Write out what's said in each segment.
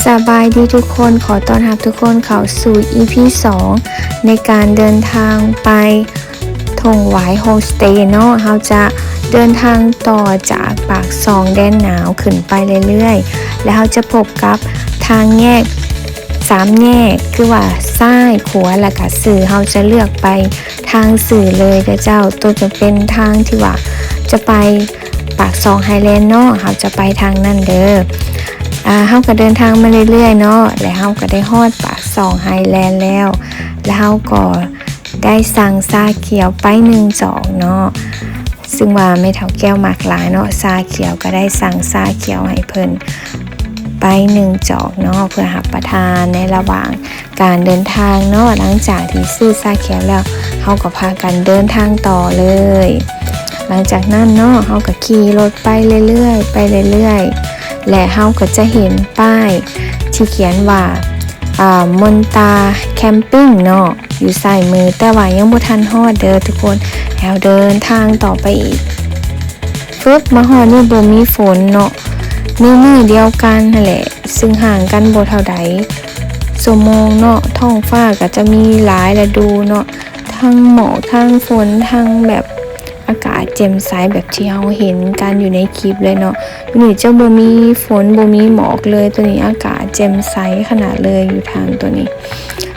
ສະບາຍດີທຸກຄົນ, ຂໍຕ້ອນຮັບທຸກຄົນເຂົ້າສູ່ ອີພີ ສອງ ໃນການເດີນທາງໄປທົ່ງຫວາຍໂຮມສະເຕເນາະ. ເຮົາຈະເດີນທາງຕໍ່ຈາກປາກຊ່ອງແດນໜາວຂຶ້ນໄປເລື້ອຍໆ ແລະ ເຮົາຈະພົບກັບທາງແຍກສາມແຍກ ຄືວ່າຊ້າຍ, ຂວາ ແລະກະຊື່. ເຮົາຈະເລືອກໄປທາງຊື່ເລີຍເດີເຈົ້າ. ໂຕຈະເປັນທາງທີ່ວ່າຈະໄປ ປາກຊ່ອງໄຮແລນເນາະ, ເຮົາຈະໄປທາງນັ້ນເດີ. ອາ ເຮົາກໍເດີນທາງມາເລື້ອຍໆເນາະ ແລະ ເຮົາກໍໄດ້ຮອດປາກຊ່ອງໄຮແລນແລ້ວ ແລະ ເຮົາກໍໄດ້ສັ່ງຊາຂຽວໄປໜຶ່ງຈອກເນາະ, ຊຶ່ງວ່າແມ່ເຖົ້າແກ້ວມັກຫຼາຍເນາະ, ຊາຂຽວ, ກໍໄດ້ສັ່ງຊາຂຽວໃຫ້ເພິ່ນໄປໜຶ່ງຈອກເນາະ ເພື່ອຮັບປະທານໃນລະຫວ່າງ ການເດີນທາງເນາະ. ຫຼັງຈາກທີ່ຊື້ຊາຂຽວແລ້ວ ເຮົາກໍພາກັນເດີນທາງຕໍ່ເລີຍ. ຫຼັງຈາກນັ້ນເນາະ ເຮົາກໍຂີ່ລົດໄປເລື້ອຍໆ ໄປເລື້ອຍໆ ແລະ ເຮົາກໍຈະເຫັນປ້າຍທີ່ຂຽນວ່າ ອາ ມົນຕາແຄມປິງເນາະ ຢູ່ຊ້າຍມື, ແຕ່ວ່າຍັງບໍ່ທັນຮອດເດີທຸກຄົນ. ແລ້ວເດີນທາງຕໍ່ໄປອີກ ຟຶບ ມາຮອດນີ້ບໍ່ມີຝົນເນາະ ໃນມື້ດຽວກັນຫັ້ນແຫຼະ, ຊຶ່ງຫ່າງກັນບໍ່ເທົ່າໃດຊົ່ວໂມງເນາະ. ທ້ອງຟ້າກໍຈະມີຫຼາຍລະດູເນາະ, ທັງໝອກ ທັງຝົນ ທັງແບບອາກາດແຈ່ມໃສ ແບບທີ່ເຮົາເຫັນກັນຢູ່ໃນຄລິບເລີຍເນາະ. ນີ້ຈະບໍ່ມີຝົນ ບໍ່ມີໝອກເລີຍ, ໂຕນີ້ອາກາດແຈ່ມໃສຂະໜາດເລີຍ ຢູ່ທາງໂຕນີ້.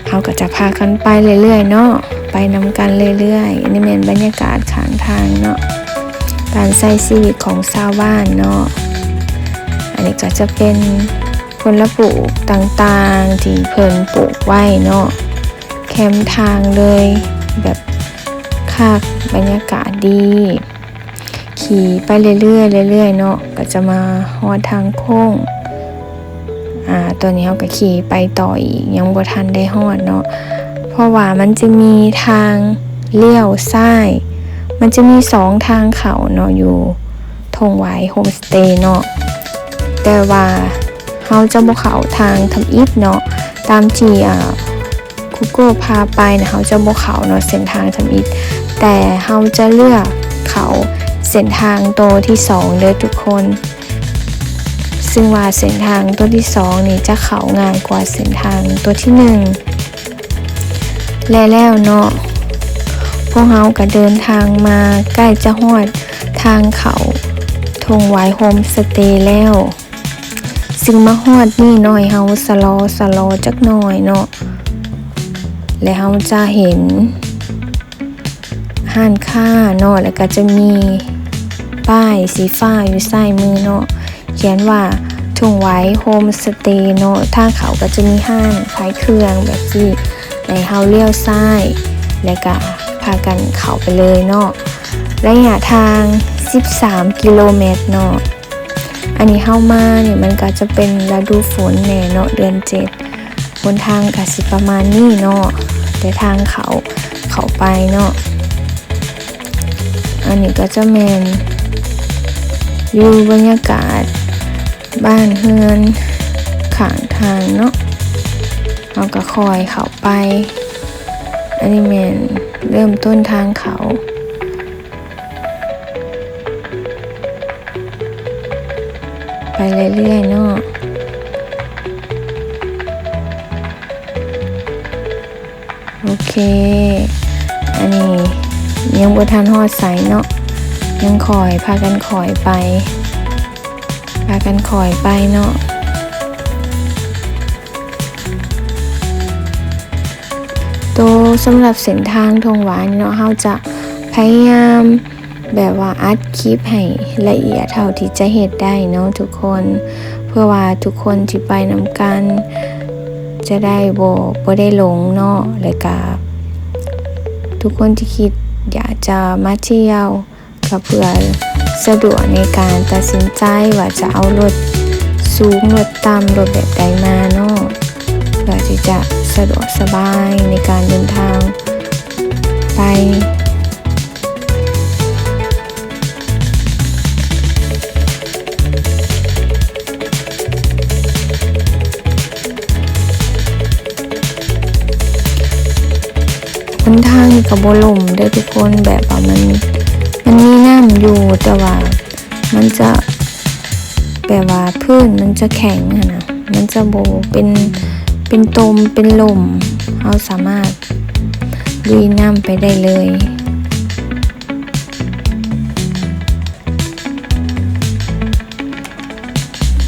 ເຮົາກໍຈະພາກັນໄປເລື້ອຍໆເນາະ, ໄປນຳກັນເລື້ອຍໆ. ອັນນີ້ແມ່ນບັນຍາກາດຂ້າງທາງເນາະ, ການໃຊ້ຊີວິດຂອງຊາວບ້ານເນາະ. ອັນນີ້ກໍຈະເປັນຜົນລະປູກຕ່າງໆທີ່ເພິ່ນປູກໄວ້ເນາະ ແຄມທາງເລີຍ, ແບບຄັກ, ບັນຍາກາດດີ. ຂີ່ໄປເລື້ອຍໆ ເລື້ອຍໆເນາະ ກໍຈະມາຮອດທາງໂຄ້ງ. ອາ ຕອນນີ້ເຮົາກໍຂີ່ໄປຕໍ່ອີກ, ຍັງບໍ່ທັນໄດ້ຮອດເນາະ ເພາະວ່າມັນຈະມີທາງລ້ຽວຊ້າຍ, ມັນຈະມີສອງທາງເຂົ້າເນາະ ຢູ່ທົ່ງຫວາຍໂຮມສະເຕເນາະ, ແຕ່ວ່າເຮົາຈະບໍ່ເຂົ້າທາງທຳອິດເນາະ ຕາມທີ່ ອາ Google ພາໄປນະ ເຮົາຈະບໍ່ເຂົ້າເນາະ ເສັ້ນທາງທຳອິດ, ແຕ່ເຮົາຈະເລືອກເຂົ້າເສັ້ນທາງໂຕທີສອງເດີທຸກຄົນ, ຊຶ່ງວ່າເສັ້ນທາງໂຕທີສອງນີ້ຈະເຂົ້າງ່າຍກວ່າເສັ້ນທາງໂຕທີໜຶ່ງ. ແລະ ແລ້ວເນາະ ພວກເຮົາກໍເດີນທາງມາໃກ້ຈະຮອດທາງເຂົ້າທົ່ງຫວາຍໂຮມສະເຕແລ້ວ. ຊຶ່ງມາຮອດນີ້ໜ້ອຍ ເຮົາຊະລໍ ຊະລໍຈັກໜ້ອຍເນາະ ແລະ ເຮົາຈະເຫັນຮ້ານຄ້າເນາະ ແລ້ວກໍຈະມີປ້າຍສີຟ້າຢູ່ຊ້າຍມືເນາະ ຂຽນວ່າທົ່ງຫວາຍໂຮມສະເຕເນາະ. ທາງເຂົ້າກໍຈະມີຮ້ານຂາຍເຄື່ອງແບບນີ້ ໃຫ້ເຮົາລ້ຽວຊ້າຍ ແລ້ວກໍພາກັນເຂົ້າໄປເລີຍເນາະ. ໄລຍະທາງສິບສາມກິໂລແມັດເນາະ. ອັນນີ້ເຮົາມານີ້ ມັນກໍຈະເປັນລະດູຝົນແດ່ເນາະ ເດືອນເຈັດ, ຫົນທາງກໍຊິປະມານນີ້ເນາະ ແຕ່ທາງເຂົ້າ ເຂົ້າໄປເນາະ. ອັນນີ້ກໍຈະແມ່ນວິວບັນຍາກາດບ້ານເຮືອນຂ້າງທາງເນາະ, ເຮົາກໍຄ່ອຍເຂົ້າໄປ. ອັນນີ້ແມ່ນເລີ່ມຕົ້ນທາງເຂົ້າ. ໄປເລື້ອຍໆເນາະ. ໂອເຄ ອັນນີ້ຍັງບໍ່ທັນຮອດໃສເນາະ, ຍັງຄ່ອຍ ພາກັນຄ່ອຍໄປ ພາກັນຄ່ອຍໄປເນາະ. ໂຕສຳລັບເສັ້ນທາງທົ່ງຫວາຍນີ້ເນາະ, ເຮົາຈະພະຍາຍາມແບບວ່າອັດຄລິບໃຫ້ລະອຽດເທົ່າທີ່ຈະເຮັດໄດ້ເນາະທຸກຄົນ, ເພື່ອວ່າທຸກຄົນທີ່ໄປນຳກັນຈະໄດ້ບໍ່ ບໍ່ໄດ້ຫຼົງເນາະ, ແລ້ວກະທຸກຄົນທີ່ຄິດຢາກຈະມາທ່ຽວ ກໍເພື່ອສະດວກໃນການຕັດສິນໃຈວ່າຈະເອົາລົດສູງ, ລົດຕ່ຳ, ລົດແບບໃດມາເນາະ, ເພື່ອທີ່ຈະສະດວກສະບາຍໃນການເດີນທາງໄປ. ຫົນທາງນີ້ກໍບໍ່ຫຼົ່ມເດີທຸກຄົນ, ແບບວ່າມັນ ມັນມີນ້ຳຢູ່ ແຕ່ວ່າມັນຈະ ແບບວ່າພື້ນມັນຈະແຂງຫັ້ນນະ, ແ ມັນຈະບໍ່ເປັນ ເປັນຕົມ ເປັນຫຼົ່ມ ເຮົາສາມາດລຸຍນ້ຳໄປໄດ້ເລີຍ.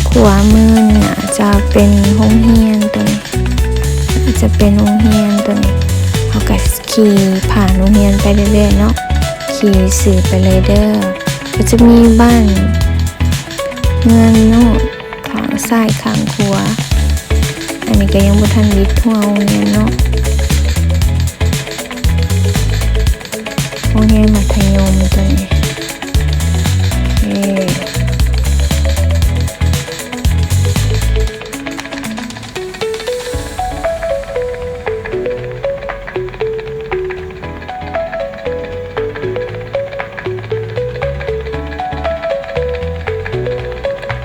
ຂວາມືນີ້ນະ ຈະເປັນໂຮງຮຽນຕົວນີ້ ຈະເປັນໂຮງຮຽນຕົວນີ້. ເຮົາກະຂີ່ຜ່ານໂຮງຮຽນໄປເລື້ອຍໆເນາະ ຂີ່ຊື່ໄປເລີຍເດີ. ກະຈະມີບ້ານເຮືອນເນາະ ຂ້າງຊ້າຍຂ້າງຂວາ. ອັນນີ້ກະຍັງບໍ່ທັນມິດຮົ້ວໂຮງຮຽນເນາະ ໂຮງຮຽນມັດທະຍົມຕົວນີ້. ໂອເຄ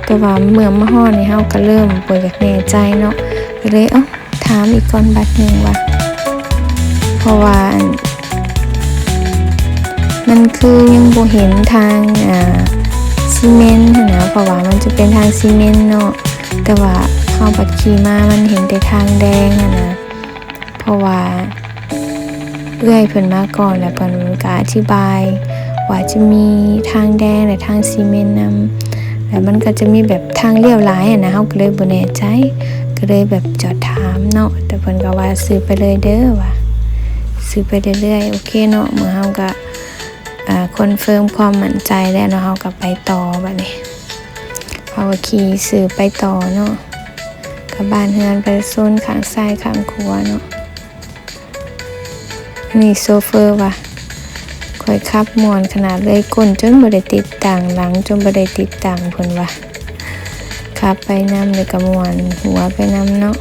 ແຕ່ວ່າເມື່ອມາຮອດນີ້ ເຮົາກະເລີ່ມບໍ່ຢາກແນ່ໃຈເນາະ ກະເລີຍ ເອົ້າ ຖາມອີກກ່ອນບາດໜຶ່ງວ່າ ເພາະວ່າ ອັນ ມັນຄືຍັງບໍ່ເຫັນທາງ ອ່າ ຊີເມັນຫັ້ນນະ ເພາະວ່າມັນຈະເປັນທາງຊີເມັນເນາະ ແຕ່ວ່າເຮົາບັດຂີ່ມາມັນເຫັນແຕ່ທາງແດງຫັ້ນນະ. ເພາະວ່າເອື້ອຍເພິ່ນມາກ່ອນ ແລ້ວເພິ່ນກະອະທິບາຍວ່າຈະມີທາງແດງ ແລະ ທາງຊີເມັນນຳ ແລ້ວມັນກະຈະມີແບບທາງລ້ຽວຫຼາຍຫັ້ນນະ ເຮົາກະເລີຍບໍ່ແນ່ໃຈ ກະເລີຍແບບຈອດຖາມເນາະ ແຕ່ເພິ່ນກະວ່າຊື່ໄປເລີຍເດີ ວ່າຊື່ໄປເລື້ອຍໆ. ໂອເຄເນາະ ເມື່ອເຮົາກະ ອ່າ ຄອນເຟີມຄວາມໝັ້ນໃຈແລ້ວເນາະ ເຮົາກະໄປຕໍ່ບາດນີ້ ເຮົາກະຂີ່ຊື່ໄປຕໍ່ເນາະ ກະບ້ານເຮືອນປະຊາຊົນຂ້າງຊ້າຍຂ້າງຂວາເນາະ. ອັນນີ້ໂຊເຟີວ່າ ຂ້ອຍຂັບມ່ວນຂະໜາດເລີຍ ກົ້ນຈົນບໍ່ໄດ້ຕິດຕັ່ງ ຫຼັງຈົນບໍ່ໄດ້ຕິດຕັ່ງ ເພິ່ນວ່າ ຂັບໄປນຳ ແລ້ວກະມ່ວນຫົວໄປນຳເນາະ.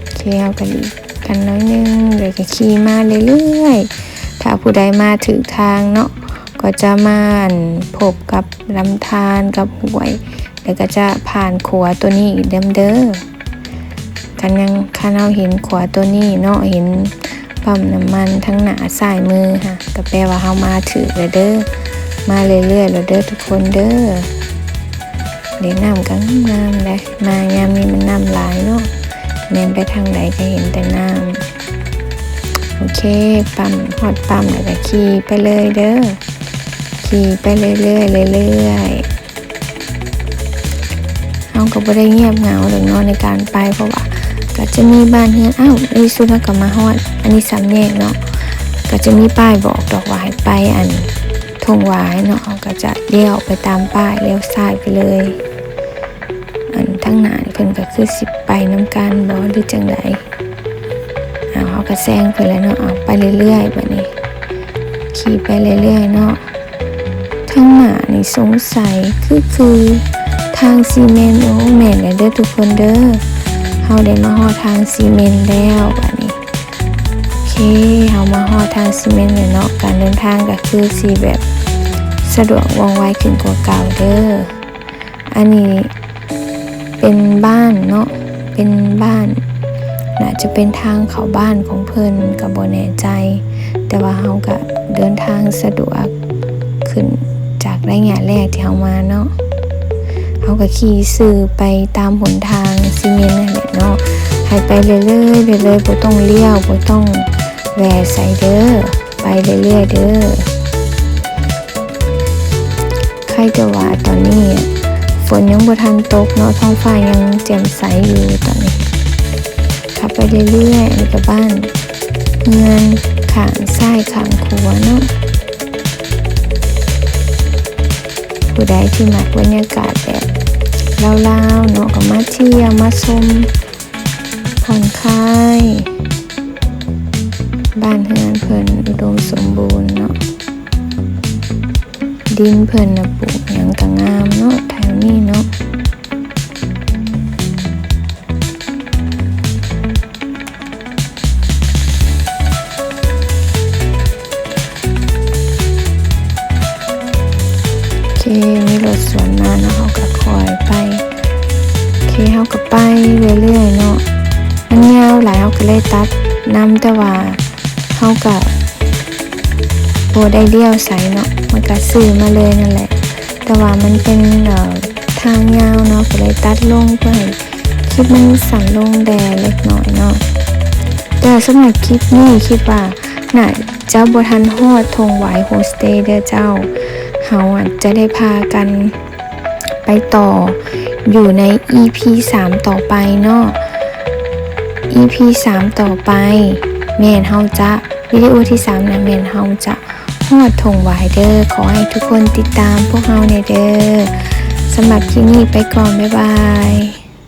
ໂອເຄ ເຮົາກະຫຼີກກັນໜ້ອຍໜຶ່ງ ແລ້ວກະຂີ່ມາເລື້ອຍໆ. ຖ້າຜູ້ໃດມາຖືກທາງເນາະ ກໍຈະມາ ອັນ ພົບກັບລຳທານກັບຫ້ວຍ ແລ້ວກະຈະຜ່ານຂົວໂຕນີ້ອີກນຳເດີ. ຄັນຍັງ ຄັນເຮົາເຫັນຂົວໂຕນີ້ເນາະ ເຫັນປ້ຳນ້ຳມັນທາງໜ້າຊ້າຍມືຫັ້ນ ກະແປວ່າເຮົາມາຖືກແລ້ວເດີ ມາເລື້ອຍໆແລ້ວເດີທຸກຄົນເດີ. ແລະ ນ້ຳກະງາມໆ ແລະ ມາຍາມນີ້ມັນນ້ຳຫຼາຍເນາະ ແນມໄປທາງໃດກະເຫັນແຕ່ນ້ຳ. ໂອເຄ ປ້ຳ ຮອດປ້ຳແລ້ວກະຂີ່ໄປເລີຍເດີ ຂີ່ໄປເລື້ອຍໆ ເລື້ອຍໆ. ເຮົາກະບໍ່ໄດ້ງຽບເຫງົາດອກເນາະໃນການໄປ ເພາະວ່າກະຈະມີບ້ານເຮືອນ ອ້າວ ໃນທີ່ສຸດເຮົາກະມາຮອດ ອັນນີ້ສາມແຍກເນາະ ກະຈະມີປ້າຍບອກດອກວ່າໃຫ້ໄປ ອັນ ທົ່ງຫວາຍເນາະ ເຮົາກະຈະລ້ຽວໄປຕາມປ້າຍ ລ້ຽວຊ້າຍໄປເລີຍ. ອັນ ທາງໜ້ານີ້ເພິ່ນກະຄືຊິໄປນຳກັນບໍ່ ຫຼືຈັ່ງໃດ? ອ້າວ ເຮົາກະແຊງເພິ່ນແລ້ວເນາະ ເອົາ ໄປເລື້ອຍໆ ບາດນີ້ ຂີ່ໄປເລື້ອຍໆເນາະ. ທາງໜ້ານີ້ສົງໄສຄື ຄືທາງຊີເມັນ. ໂອ້ ແມ່ນແລ້ວເດີທຸກຄົນເດີ ເຮົາໄດ້ມາຮອດທາງຊີເມັນແລ້ວບາດນີ້. ໂອເຄ ເຮົາມາຮອດທາງຊີເມັນແລ້ວເນາະ ການເດີນທາງກະຄືຊິແບບສະດວກວ່ອງໄວຂຶ້ນກວ່າເກົ່າເດີ. ອັນນີ້ເປັນບ້ານເນາະ ເປັນບ້ານ ໜ້າຈະເປັນທາງເຂົ້າບ້ານຂອງເພິ່ນ ກະບໍ່ແນ່ໃຈ ແຕ່ວ່າເຮົາກະເດີນທາງສະດວກຂຶ້ນຈາກໄລຍະແລກທີ່ເຮົາມາເນາະ. ເຮົາກະຂີ່ຊື່ໄປຕາມຫົນທາງຊີເມັນຫັ້ນແຫຼະເນາະ ໃຫ້ໄປເລື້ອຍໆ ເລື້ອຍໆ ບໍ່ຕ້ອງລ້ຽວ ບໍ່ຕ້ອງແວ່ໃສເດີ ໄປເລື້ອຍໆເດີ. ໃຄ່ແຕ່ວ່າຕອນນີ້ຝົນຍັງບໍ່ທັນຕົກເນາະ ທ້ອງຟ້າຍັງແຈ່ມໃສຢູ່ຕອນນີ້. ຂັບໄປເລື້ອຍໆ ອັນນີ້ກະບ້ານເຮືອນຂ້າງຊ້າຍຂ້າງຂວາເນາະ. ຜູ້ໃດທີ່ມັກບັນຍາກາດແບບລາວໆເນາະ ກະມາທ່ຽວມາຊົມ ຜ່ອນຄາຍ. ບ້ານເຮືອນເພິ່ນອຸດົມສົມບູນເນາະ ດິນເພິ່ນນະປູກຫຍັງກະງາມເນາະ ແຖວນີ້ເນາະ. ໂອເຄ ມີລົດສວນມາເນາະ ເຮົາກະຄ່ອຍໄປ. ໂອເຄ ເຮົາກະໄປເລື້ອຍໆເນາະ ມັນຍາວຫຼາຍ ເຮົາກະເລີຍຕັດນຳ ແຕ່ວ່າເຮົາກະບໍ່ໄດ້ລ້ຽວໃສເນາະ ມັນກະຊື່ມາເລີຍນັ້ນແຫຼະ ແຕ່ວ່າມັນເປັນ ເອີ ທາງ ລົງ ເພື່ອໃຫ້ຄລິບມັນສັ້ນລົງແດ່ເລັກນ້ອຍເນາະ. ແຕ່ສຳລັບຄລິບນີ້ ຄິດວ່າໜ້າຈະບໍ່ທັນຮອດທົ່ງຫວາຍໂຮມສະເຕເດີ້ເຈົ້າ. ເຮົາອາດຈະໄດ້ພາກັນໄປຕໍ່ຢູ່ໃນອີພີສາມຕໍ່ໄປເນາະ. ອີພີສາມຕໍ່ໄປ ແມ່ນເຮົາຈະ ວິດີໂອທີສາມນະ ແມ່ນເຮົາຈະຮອດທົ່ງຫວາຍເດີ້. ຂໍໃຫ້ທຸກຄົນຕິດຕາມພວກເຮົາແດ່ເດີ້. ສຳລັບຄລິບນີ້ໄປກ່ອນ ບາຍບາຍ.